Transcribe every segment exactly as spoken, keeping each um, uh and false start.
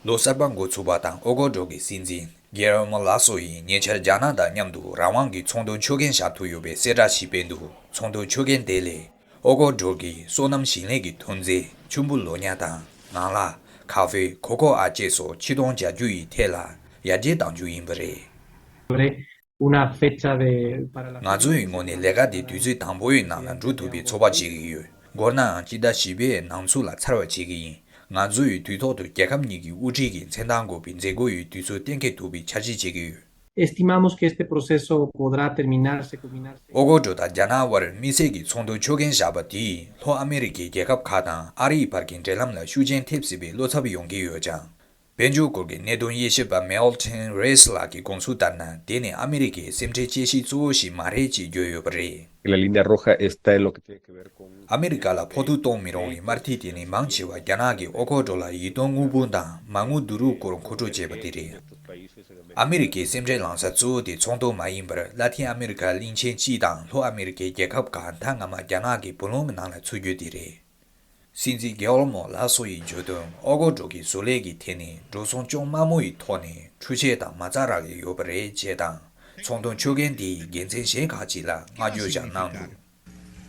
ལོ་གསར་པ་འགོ་ཚུགས་པ་དང་ཨོ་ཀོ་ཌོ་གི་སྲིད་འཛིན་གེ་ར་མོ་ལ་སོ་ཡིས་ཉེ་ཆར་རྒྱ་ནག་དང་མཉམ་དུ་རང་དབང་གི་ཚོང་དོན་ཆོད་གན་བཞག་ཐུབ་ཡོད་པའི་གསལ་བསྒྲགས་ཤིག་སྤེལ་འདུག་ཚོང་དོན་ཆོད་གན་དེ་ལས་ཨོ་ཀོ་ཌོ་གི་སོ་ནམ་ཞིང་ལས་ཀྱི་ཐོན་རྫས་ཆུན་པོ་ལོ་ཉ་དང་ངང་ལག་ཁ་ཧྥེ་ཁོ་ཁོ་ཨ་བཅས་སོགས་ཕྱིར་གཏོང་བྱ་རྒྱུ་ཡི་ཐད་ལ་ཡར་རྒྱས་གཏང་རྒྱུ་ཡིན་པ་རེད། Una fecha de, para la ང་ཚོ་ཡི་ངོས་ནས་ལས་ཀ་དེ་དུས་ཚོད་དང་པོའི་ནང་ལ་འགྲུབ་ཐུབ་པའི་ཚོད་དཔག་བྱེད་ཀྱི་ཡོད། མགོ་ནའང་སྤྱི་ཟླ་བཞི་པའི་ནང་ཚུད་ལ་ཚར་བ་བྱེད་ཀྱི་ཡིན། ང་ཚོ་ཡི་དུས་ཐོག་ཏུ་རྒྱལ་ཁབ་གཉིས་ཀྱི་དབུ་ཁྲིད་ཀྱི་མཚན་རྟགས་འགོད་པའི་མཛད་སྒོ་ཡི་དུས་ཚོད་གཏན་འཁེལ་ཐུབ་པའི་འཆར་གཞི་བྱེད་ཀྱི་ཡོད། Estimamos que este proceso podrá terminarse, culminarse. ཨོ་ཀོ་ཌོ་དང་རྒྱ་ནག་དབར་དམིགས་བསལ་གྱི་ཚོང་དོན་ཆོད་གན་བཞག་པ་དེས་ལྷོ་ཨ་མེ་རི་ཁའི་རྒྱལ་ཁབ་ཁག་དང་ཨ་རིའི་བར་གྱི་འབྲེལ་ལམ་ལ་ཤུགས་རྐྱེན་ཐེབས་སྲིད་པའི་བློ་འཚབ་ཡོང་གི་ཡོད་ཀྱང་། དཔལ་འབྱོར་སྐོར་གྱི་གནད་དོན་དབྱེ་ཞིབ་པ་Milton Reis ལགས་ཀྱི་དགོངས་ཚུལ་ལྟར་ན། དེ་ནི་ཨ་མི་རི་ཀའི་སེམས་ཁྲལ་དཔྱད་གཞི་གཙོ་བོ་ཞིག་མ་རེད་ཅེས་བརྗོད་ཡོད་པ་རེད། La línea roja está en lo que tiene que ver con ཨ་མི་རི་ཀ་ལ་ཕོག་ཐུག་གཏོང་མི་རུང་བའི་དམར་ཐིག་དེ་ནི་མང་ཆེ་བ་རྒྱ་ནག་གི་ཨོ་ཁོ་ཌོ་ལ་ཡིད་རྟོན་དངུལ་བུན་དང་མ་དངུལ་བསྡུ་རུབ་སྐོར་མཁོ་སྤྲོད་བྱས་པ་དེ་རེད། ཨ་མི་རི་ཀའི་སེམས་ཁྲལ་ལངས་ས་གཙོ་བོ་དེ་ཚོང་དོན་མ་ཡིན་པར་ལ་ཐིན་ཨ་མི་རི་ཀ་གླིང་ཆེན་སྤྱི་དང་ལྷོ་ཨ་མི་རི་ཀའི་རྒྱལ་ཁབ་ཁག་མཐའ་སྔ་མ་རྒྱ་ནག་གི་བུ་ལོན་གྱི་ནང་ལ་ཚུད་རྒྱུ་དེ་རེད། སྲིད་འཛིན་གེ་ཨོལ་མོ་ལ་སོ་ཡིས་བརྗོད་དོན། ཨོ་ཀོ་ཌོ་གི་བཟོ་ལས་ཀྱི་ཐད་ནས་འགྲོ་སོང་ཅུང་དམའ་མོ་ཡི་ཐོག་ནས་འཕྲུལ་ཆས་དང་མ་རྩ་རག་གི་ཡོད་པ་རེད་ཅེས་དང་། ཚོང་དོན་ཆོད་གན་དེ་ཡི་དགེ་མཚན་གཞན་ཁག་ཅིག་ལ་བསྔགས་བརྗོད་ཀྱང་གནང་འདུག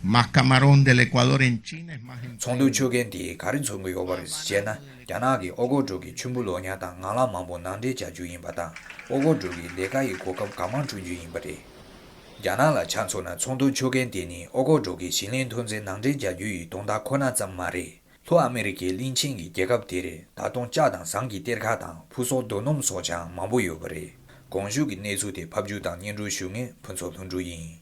Más camarón del Ecuador en China es más ཚོང་དོན་ཆོད་གན་དེས་ག་རེ་མཚོན་གྱི་ཡོད་པ་རེད་ཅེ་ན། རྒྱ་ནག་གིས་ཨོ་ཀོ་ཌོ་གི་ཆུན་པོ་ལོ་ཉ་དང་ངང་ལག་མང་པོ་ནང་འདྲེན་བྱ་རྒྱུ་ཡིན་པ་དང་། ཨོ་ཀོ་ཌོ་གི་ལས་ཀ་ཡི་གོ་སྐབས་གང་མང་བསྐྲུན་རྒྱུ་ཡིན་པ་རེད། རྒྱ་ནག་ལ་ཆ་མཚོན་ན། ཚོང་དོན་ཆོད་གན་དེ་ནི་ཨོ་ཀོ་ཌོ་གི་ཞིང་ལས་ཐོན་རྫས་ནང་འདྲེན་བྱ་རྒྱུ་ཡི་དོན་དག་ཁོ་ན་ཙམ་མ་རེད། ལྷོ་ཨ་མེ་རི་ཁའི་གླིང་ཆེན་གྱི་རྒྱལ་ཁབ་དེར་ད་དུང་ལྕགས་དང་ཟངས་ཀྱི་གཏེར་ཁ་དང་ཕུག་གསོག་རྡོ་སྣུམ་སོགས་ཀྱང་མང་པོ་ཡོད་པ་རེད། གོང་ཞུས་ཀྱི་གནས་ཚུལ་དེ་ཕབ་སྒྱུར་དང་སྙན་སྒྲོན་ཞུ་མཁན་ཕུན་ཚོགས་ལྷུན་གྲུབ་ཡིན།